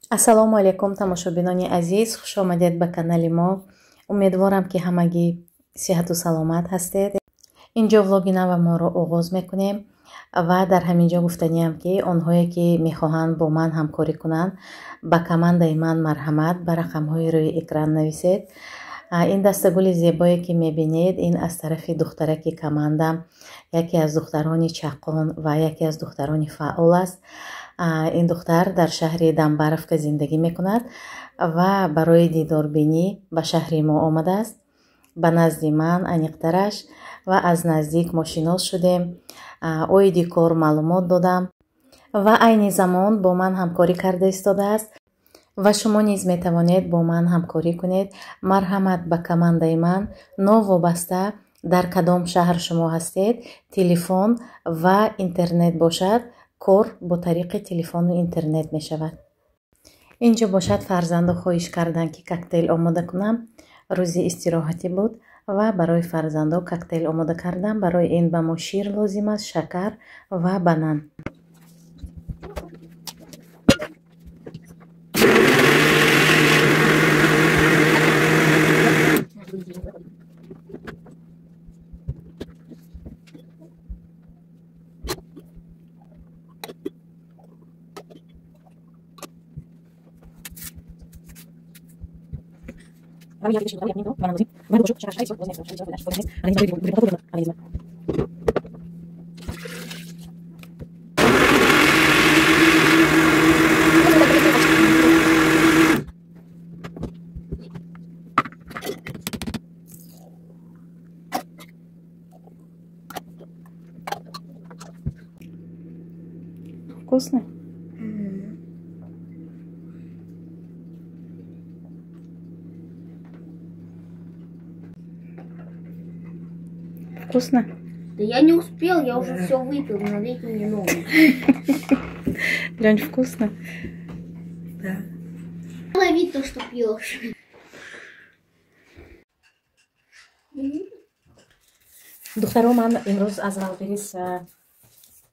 Ассалому алайкум, тамошобинони азиз, хуш омадед ба канали мо. Умедворам, ки ҳамагӣ сиҳату саломат ҳастед. Инҷо влоги навамонро оғоз мекунем ва дар ҳамин ҷо гуфтаниям, ки онҳое, ки мехоҳанд бо ман ҳамкорӣ кунанд, ба командаи ман марҳамат, ба рақамҳои рӯи экран нависед. Ин дастагули зебое, ки мебинед, ин аз тарафи духтараки командам, яке аз духтарони чаққон ва яке аз духтарони фаъол аст. Ин духтар дар шаҳри Дамбаровка зиндагӣ мекунад ва барои дидорбинӣ ба шаҳри мо омадааст, ба назди ман аниқтараш, ва аз наздик мо шинос шудем, оиди кор маълумот додам ва айни замон бо ман ҳамкорӣ карда истодааст. Ва шумо низ метавонед бо ман ҳамкорӣ кунед. Марҳамат, ба командаи ман, новобаста дар кадом шаҳр шумо ҳастед, телефон ва интернет бошад, кор бо тариқи телефону интернет мешавад. Инҷо бошад, фарзандо хоҳиш карданд, ки коктейл омода кунам. Рӯзи истироҳатӣ буд ва барои фарзандо коктейл омода кардам. Барои ин ба мо шир лозим аст, шакар ва банан. Вкусно? Вкусно? Да я не успел, я уже все выпил, налейте мне новый. Лень, вкусно? Да. Лови то, что пьешь. Духтаро, ман имрӯз аз Валберис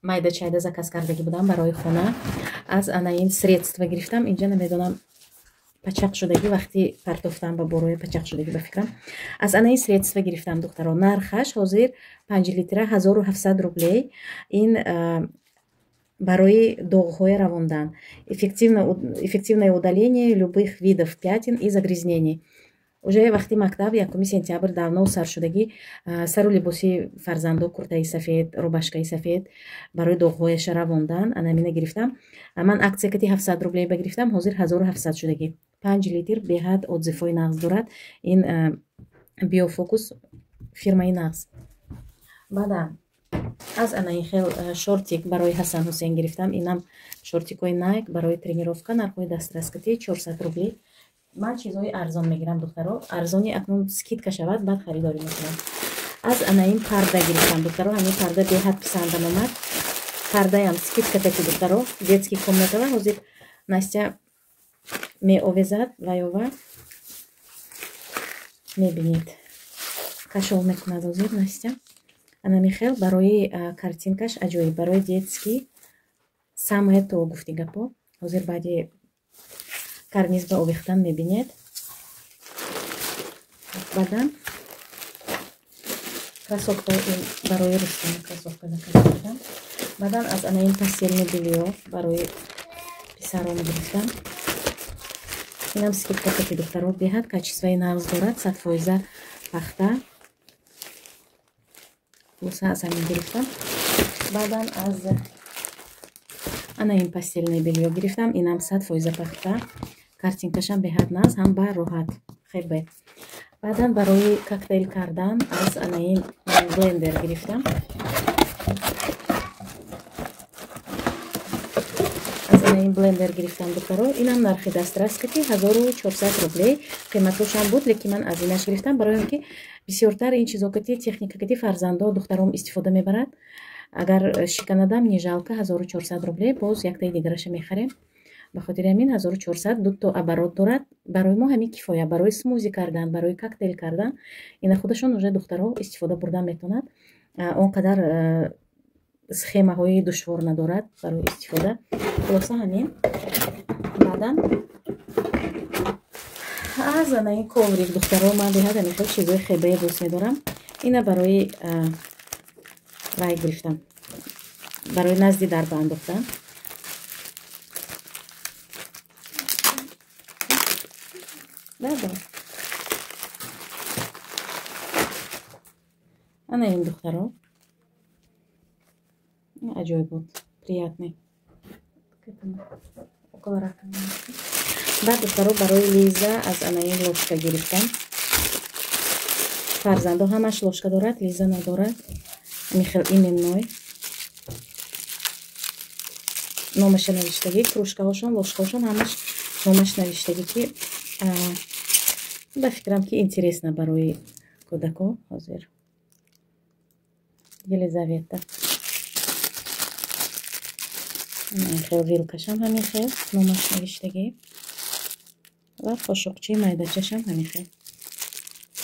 майда чайда заказ кардагӣ будам барои хона. Аз ана ин средства гирифтам. Инҷа намедонам, пачақ шудагӣ, вақти партофтам ба борои пачақ шудагӣ, ба фикрам. Аз ана ин средства гирифтам, духтаро. Нархаш ҳозир 5 литра 1700 рублей. Ин барои доғҳои равондан, эффективное удаление любых видов пятен и загрязнений. Уже вақти мактаб, 1 сентябр, давно сар шудагӣ, сару либоси фарзандо, куртаи сафед, рубашкаи сафед, барои доғҳояша равондан анамина гирифтам. Ман акция кати 700 рублей ба гирифтам, ҳозир 1700 шудагӣ. 5 литр, беҳад отзывҳои нағз дорад ин Биофокус, фирмаи нағз. Баъда аз анаин хел шортик барои Ҳасан Ҳусейн гирифтам. Инам шортикҳои Найк барои тренировка, нархҳои дастраскати 400 рублей. Ман чизҳои арзон мегирам, духтаро, арзони акнун скидка шавад, баъд харидорӣ мекунам. Аз анаин парда гирифтам, духтаро. Ҳамин парда беҳад писандам омад, пардаям скидка таки, духтаро, детский комнатава. Ҳозир Настя меовезад ваёва, мебинед, кашол мекунад ҳозир Настя. Анами хел барои картинкаш аҷоиб, барои детский самое то, гуфти гапо. Ҳозир баъди карниз ба овехтан мебинед. Баъдан кроссовка барои Рустам, кроссовка заказ кардам. Баъдан аз ана ин постельное бельё барои писаром гирифтам. Инам скидка кати, духтаро, беҳад качествои нағз дорад, 100% пахта. Хулоса, аз ҳамин гирифтам. Баъдан аз ана ин постельное бельё гирифтам. Инам 100% пахта, картинкашам беҳад нағз, ҳам ба роҳат хебе. Баъдан барои коктейл кардан аз ана ин блендер гирифтам. Аз ана ин блендер гирифтам, духтаро. Инам нархи дастрас кати 1400 рублей қиматошам буд, лекин ман аз инаш гирифтам, барои он ки бисёртар ин чизо кати, техника кати фарзандо, духтаром истифода мебарад. Агар шиканадам, не жалко, 1400 рублей, боз яктаи дигараша мехарем. Ба хотири ҳамин 1400, дуто оборот дорад, барои мо ҳамин кифоя, барои смузи кардан, барои коктейл кардан. Ина худашон уже духтарҳо истифода бурдан метавонад, он қадар схемаҳои душвор надорад барои истифода. Хулоса, ҳамин. Баъдан Баъдан аз ана ин коврик, духтаро, ман беҳад ами хел чизои хебае дӯст медорам. Ина барои вай гирифтам, барои назди дарба андохтам. Ана ин, духтаро, аҷоиб буд, приятный. Баъд, духтаро, барои Лиза аз ана ин ложка гирифтам. Фарзандо ҳамаш ложка дорад, Лиза надорад. Михел именной номаша навиштагӣ, кружкаҳошон, ложкаҳошон ҳамаш номаш навиштагӣ, ки ба фикрам, ки интересно барои кӯдако. Ҳозир Елизавета хел, вилкашам ҳамин хел номаш навиштагӣ ва қошуқчаи майдачашам ҳамин хел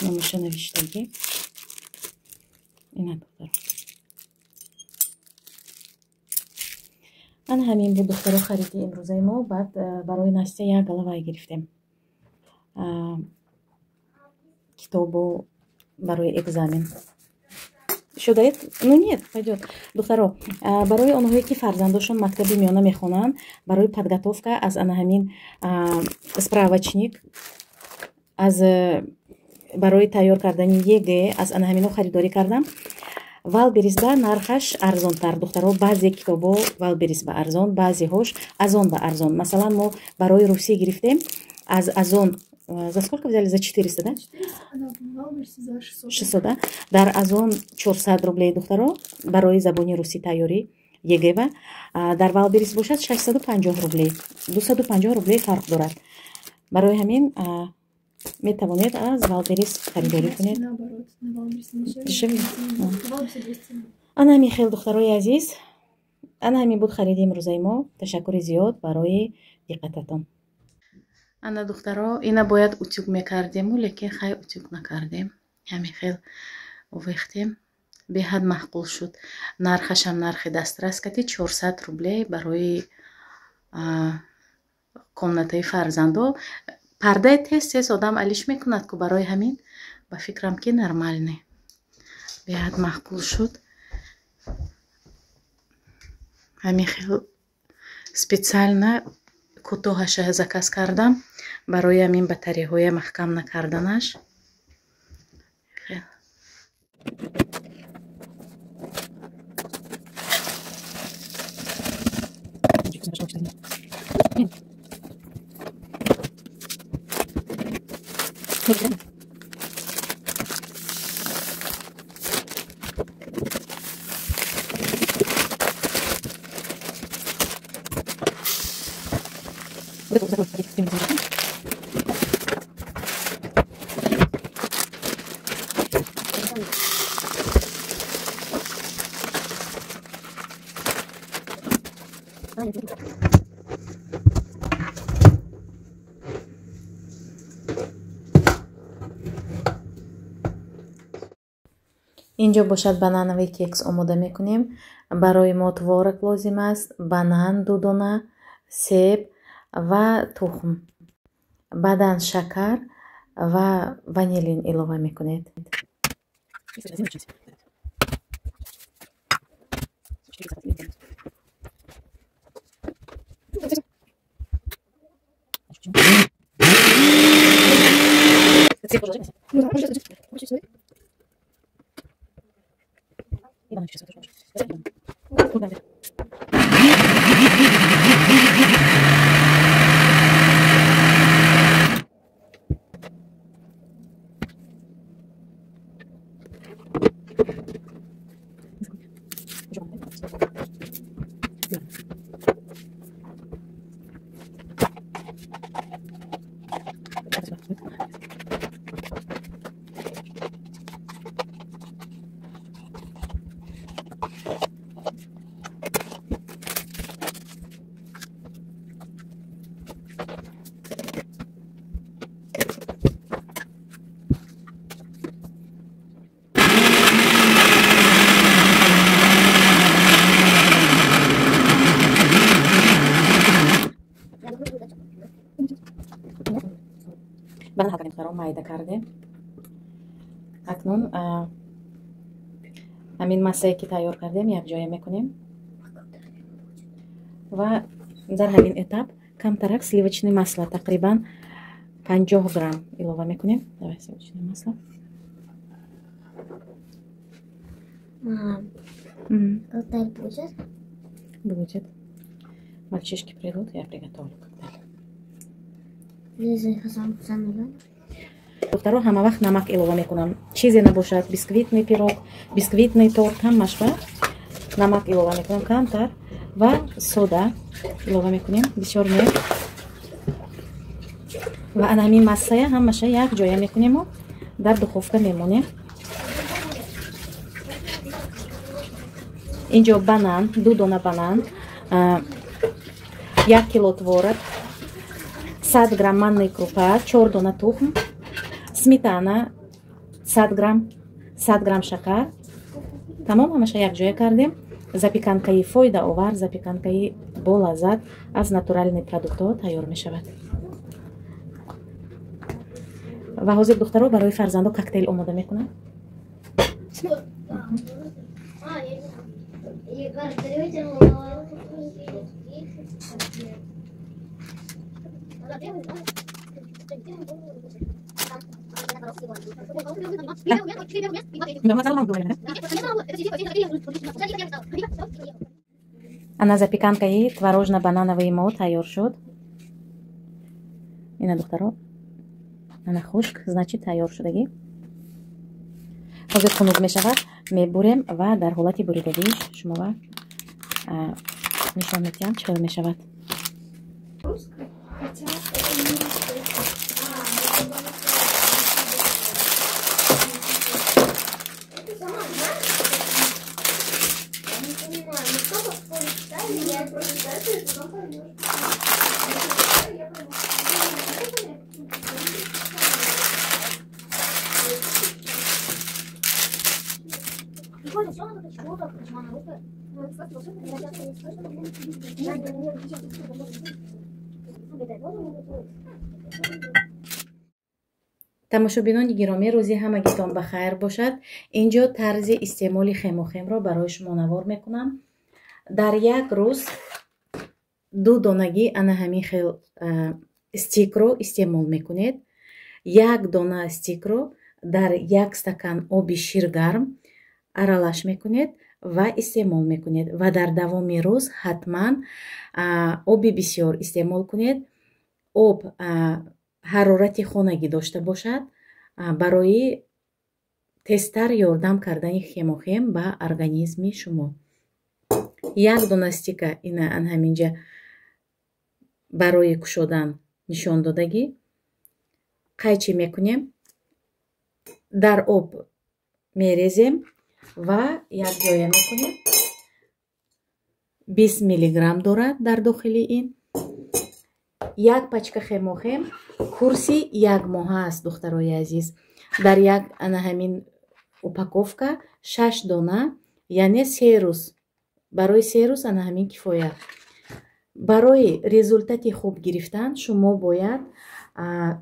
номаша навиштагӣ. Ина, духтаро, ана ҳамин буд, духтаро, хариди имрӯзаи мо. Баъд барои Настя як галавай гирифтем, китобу барои экзамен шудаед. Ну нет, пойдёт. Духтаро, барои онҳое ки фарзандошон мактаби миёна мехонанд, барои подготовка аз ана ҳамин справочник, аз барои тайёр кардани ЕГЭ аз ана ҳамино харидорӣ кардам. Вайлдберризба нархаш арзонтар, духтаро. Баъзе китобо Вайлдберризба арзон, баъзеҳош Озонба арзон. Масалан, мо барои русӣ гирифтем аз Озон. За сколько взяли? За 400, да? 600, да? Дар Озон 400 рублей, духтаро, барои забони русӣ тайёрӣ ЕГЭ-ва. Дар Вайлдберриз бошад 650 рублей, 250 рублей фарқ дорад. Барои ҳамин метавонед аз Вайлдберриз харидорӣ кунед. Ана ҳамин хел, духтарои азиз, ана ҳамин буд хариди имрӯзаи мо. Ташаккури зиёд барои диққататон. Ана, духтаро, ина бояд утюг мекардему, лекин хай, утюг накардем, ҳамин хел овехтем. Беҳад маъқул шуд. Нархашам нархи дастрас кати, 400 рублей. Барои комнатаи фарзандо пардаи тез тез одам алиш мекунад ку, барои ҳамин ба фикрам, ки нормальный, беҳад маъқул шуд. Ҳамин хел специально кӯтоҳаша заказ кардам барои ҳамин батареяҳоя маҳкам накарданаш. Инҷо бошад банановый кекс омода мекунем. Барои мо творог лозим аст, банан ду дона, себ ва тухм, баъдан шакар ва ванилин илова мекунед. Банан ҳал кардем, духтаро, майда кардем. Акнун ҳамин массае ки тайёр кардем, якҷоя мекунем ва дар ҳамин этап камтарак сливочный масло, тақрибан 50 грамм илова мекунем. Давай сливочное масло. Мам, коктейль будет? Будет. Мальчишки придут, я приготовлю коктейль. Духтаро, ҳама вақт намак илова мекунам. Чизе набошад, бисквитный пирог, бисквитный торт, ҳамаш ба намак илова мекунам камтар ва сода илова мекунем, бисёр не. Ва ана ҳамин массая ҳамаша як ҷоя мекунему дар духовка мемонем. Инҷо банан, 2 дона банан, 1 кило творог, 100 грамм манной крупа, 4 дона тухм, сметана 100 грамм, 100 грамм шакар. Тамом, ҳамаша якҷоя кардем. Запеканкаи фоидаовар, запеканкаи болаззат аз натуральный продуктҳо тайёр мешавад. Ва ҳозир, духтаро, барои фарзандо коктейл омода мекунам. Ана запеканкаи творожно-банановый мо тайёр шуд. Ина, духтаро, ана хушк, значит тайёр шудагӣ. Ҳозир хунук мешавад, мебурем ва дар ҳолати буридагиш шумова нишон медиҳам, чӣ хел мешавад. Тамошобинони гиромӣ, рӯзи ҳамагитон ба хайр бошад. Инҷо тарзи истеъмоли хемохемро барои шумо навор мекунам. Дар як рӯз 2 донагӣ ана ҳамин хел стикро истеъмол мекунед. 1 дона стикро дар 1 стакан оби ширгарм аралаш мекунед ва истеъмол мекунед. Ва дар давоми рӯз ҳатман оби бисёр истеъмол кунед. Об ҳарорати хонагӣ дошта бошад барои тезтар ёрдам кардани хемохем ба организми шумо. 1 дона стика ина ан ҳаминҷа барои кушодан нишон додагӣ. Қайчи мекунем, дар об мерезем ва якҷоя мекунем. 20 миллиграмм дорад дар дохили ин. 1 пачка хемохем курси 1 моҳа аст, духтарои азиз. Дар як ана ҳамин упаковка 6 дона, яъне 3 рӯз. Барои 3 рӯз ана ҳамин кифоя. Барои результати хуб гирифтан шумо бояд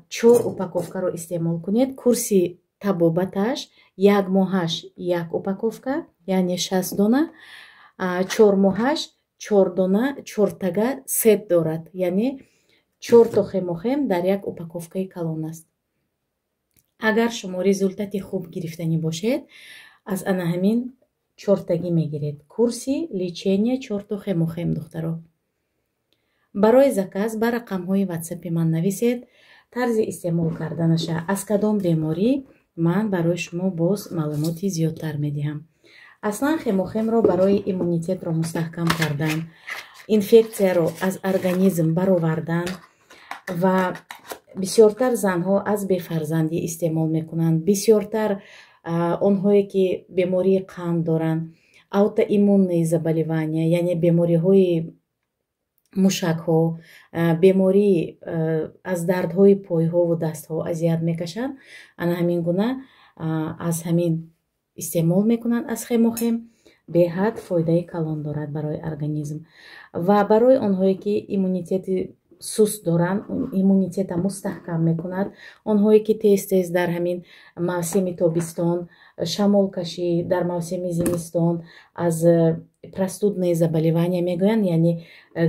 4 упаковкаро истеъмол кунед. Курси табобаташ 1 моҳаш 1 упаковка, яъне 6 дона, 4 моҳаш 4 дона, 4 тага сет дорад, яъне 4 то хемохем дар як упаковкаи калон аст. Агар шумо результати хуб гирифтанӣ бошед, аз ана ҳамин 4 тагӣ мегиред. Курси лечения 4 то хемохем, духтаро. Барои заказ ба рақамҳои ватсапи ман нависед. Тарзи истеъмол карданаша аз кадом беморӣ ман барои шумо боз маълумоти зиёдтар медиҳам. Аслан хемохемро барои иммунитетро мустаҳкам кардан, инфексияро аз организм баровардан ва бисёртар занҳо аз бефарзандӣ истеъмол мекунанд, бисёртар онҳое ки бемории қанд доранд, аутоиммунные заболевания, яъне бемориҳои мушакҳо, бемории аз дардҳои пойҳову дастҳо азият мекашанд, ана ҳамин гуна аз ҳамин истеъмол мекунанд аз хемохем. Беҳад фоидаи калон дорад барои организм. Ва барои онҳое ки иммунитети суст доранд, иммунитета мустаҳкам мекунад. Онҳое ки тез тез дар ҳамин мавсими тобистон шамолкашӣ, дар мавсими зимистон аз простудные заболевания мегӯянд, яъне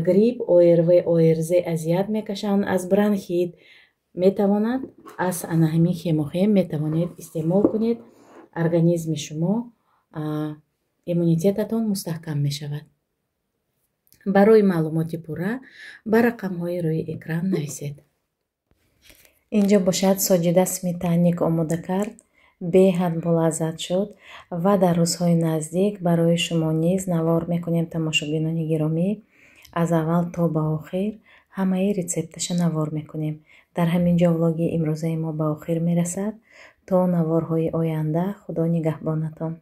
грипп, ОРВ, ОРЗ азият мекашанд, аз бронхит, метавонад аз ана ҳамин Хемохим метавонед истеъмол кунед. Организми шумо, иммунитетатон мустаҳкам мешавад. Барои маълумоти пурра ба рақамҳои рӯи экран нависед. Инҷо бошад, Соҷида сметанник омода кард, беҳад болаззат шуд ва дар рӯзҳои наздик барои шумо низ навор мекунем, тамошобинони гиромӣ. Аз аввал то ба охир ҳамаи рецепташа навор мекунем. Дар ҳамин ҷо влоги имрӯзаи мо ба охир мерасад. То наворҳои оянда, Худо нигаҳбонатон.